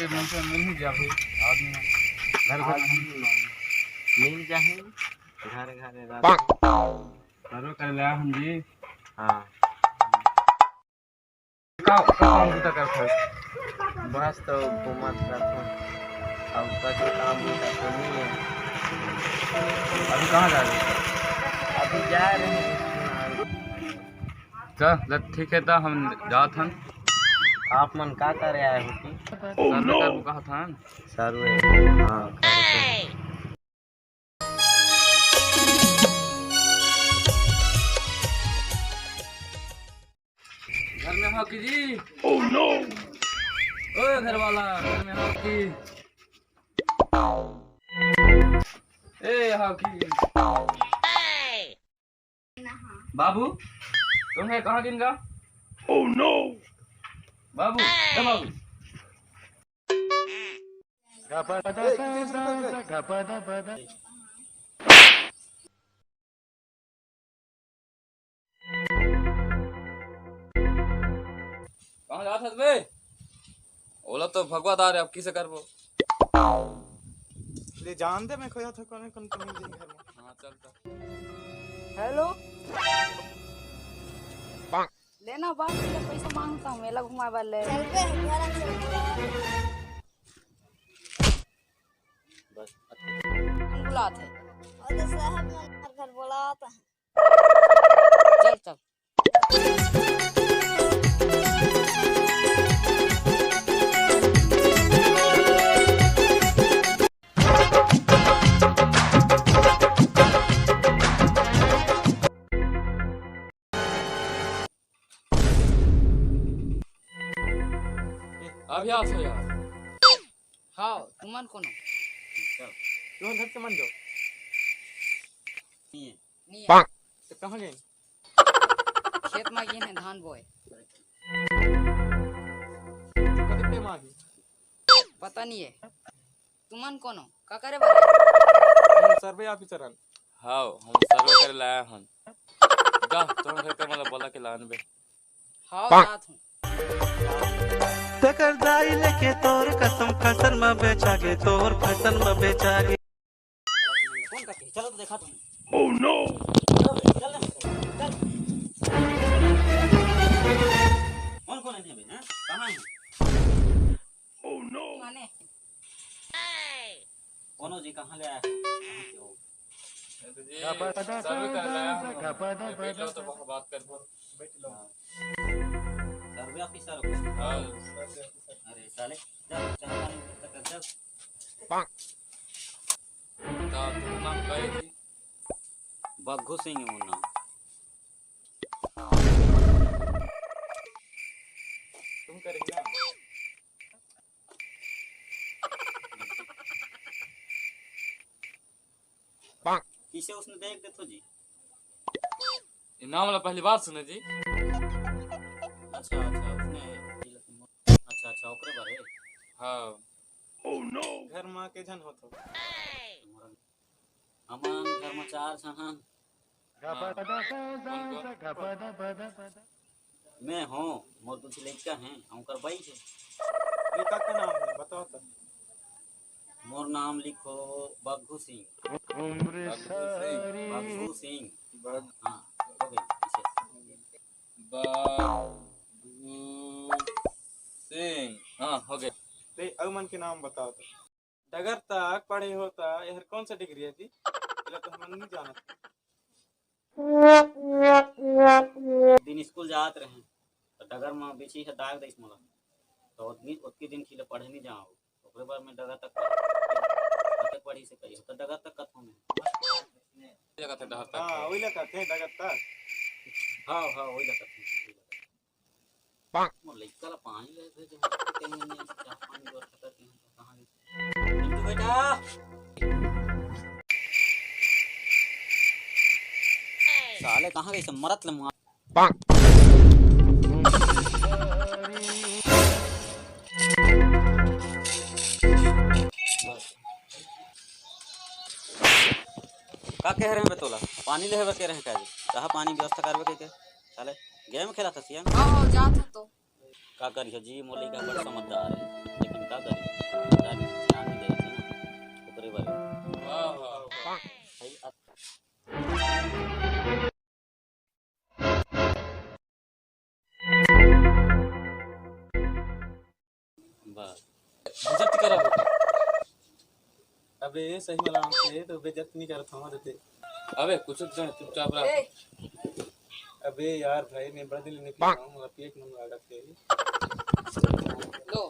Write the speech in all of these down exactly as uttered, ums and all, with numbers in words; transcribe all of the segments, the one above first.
मन से मिल ही जाबे आदमी, घर घर में। मिल जाही, घर घर रात। सर्वे करे ला हम जी। हाँ। का, का काम बूता करत हस? बस तो घूमत रहत हूँ। अब कछु काम बूता तो नहीं है। अभी कहाँ जा रहे हो? अभी जा रहे हैं। चल, ठीक है, तो हम जात हन। आप मन का करे आए हो कि? सर्वे करबो कहत हन। सर्वे, हाँ, करत हन। घर में हो कि जी? Oh no! ओ घर वाला, घर में हो कि? ए, हो कि? बाबू, तुम है कहाँ गिन गा? Oh no! बाबू, ए बाबू। कहाँ जात हस बे? ओला तो भगवा दार है, अब किसे करबो? ले जान दे, मैं खोया था कौन, कौन, कौन दिन घर में। हाँ, चल तो। हेलो। लेना बा, ले पैसा मांगता हूँ, मेला घुमाए बर ले। चल बे, घर आ, चल बे। बस, अच्छा। बुलात है। अरे साहब, मैं घर बुलाता हूँ। चल, चल। अभी आ सो यार। हाँ, तुमन कोनो? तुमन घर के मन जो। नहीं है। नहीं है। तो कहाँ गए? खेत में गए हैं धान बोए। कते पे माही? पता नहीं है। तुमन कोनो? का करे बर? हम सर्वे ऑफिसर हन। हाव, हम सर्वे करे लाया हन। जा, तुमन घर के मतलब बोला के लान बे। हाव, जात हूँ। तेकर दाई लेके तोर कसम, फसल म बेचा गे, तोर फसल म बेचा गे। कौन करके? चलो तो देखा तुम। Oh no! चल, चल, चल। कौन, कौन है बे, हैं? कहाँ है? Oh no! माने? कोनो जी कहाँ ले आया? कहाँ के हो? जी, सर्वे कर रहा है। बैठ लो तो वहाँ बात कर। सर्वे ऑफिसर हो? हाँ, सर्वे ऑफिसर। अरे साले, चल, चल, चल, चल। ता तुम नाम का है जी? बग्घू सिंह है मोर नाम। तुम करेंगे ना? किसे उसने देख दे तो जी? ये नाम वाला पहली बार सुने जी। अच्छा, अच्छा, उसने, अच्छा, अच्छा, ओकरे बारे। हाँ। घर मा के झन होथो? हमन घर मा चार झन हन। हाँ। कौन, कौन? मैं हूँ, मोर कुछ लइका हैं, उनकर बाई है। ये का, का नाम है? बताओ तो। मोर नाम लिखो बग्घू सिंह। बग्घू सिंह। बग्घू सिंह। बग- हाँ, हो गई, इसे। बग्घू सिंह। हाँ, हो गया। ते अउ मन के नाम बताओ तो। डगर तक पढ़े हो त एहर कौन सा डिग्री है जी? एला तो हमन नहीं जानत। दिन स्कूल जात रहे, त डगर म बिछी ह दाग दइस मोला। त ओतनी, ओतकी दिन खिले पढ़े नहीं जाओ। ओकरे बाद में डगर तक पढ़े। कते पढ़ी से कही, त डगर तक कथों में। जगह थे डगर तक। हाँ, वही लगा थे डगर तक। हाँ, हाँ, वही लगा थे। मोर लइका ला पानी ले भेजे, कहीं नहीं, चाह पानी व्यवस्था करके हम कहाँ गए? पिंटू बेटा, साले कहाँ गए? सब मरत ले मार। का कह रहे हैं बे तोला? पानी लेहे बर कह रहे हैं का जी? कहाँ पानी व्यवस्था करबे कह के? साले गेम खेला था सिया। हाँ, हाँ, जात हूँ तो। का करिहो जी, मोर लइका बड़ समझदार है, लेकिन का करिहो? अबे, ये सही वाला आम के तो बेइज्जत नहीं करत हूँ देते। अबे, कुछ तो चुपचाप रह। अबे यार भाई, मैं बड़ा दिन नहीं पी रहा हूँ, मेरा पेट मन लागत है। लो।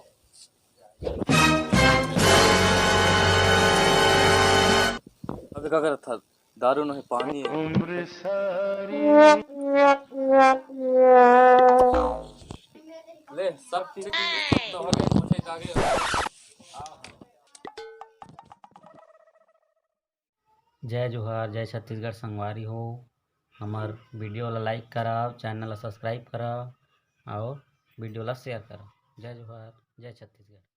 अबे, का करत था? दारू नहीं, पानी है। ले, सब पी के तो हो गए, मुझे जागे हो। जय जोहार, जय छत्तीसगढ़ संगवारी हो। हमर video ला like करा, channel ला subscribe करा और video ला share करा। जय जोहार, जय छत्तीसगढ़।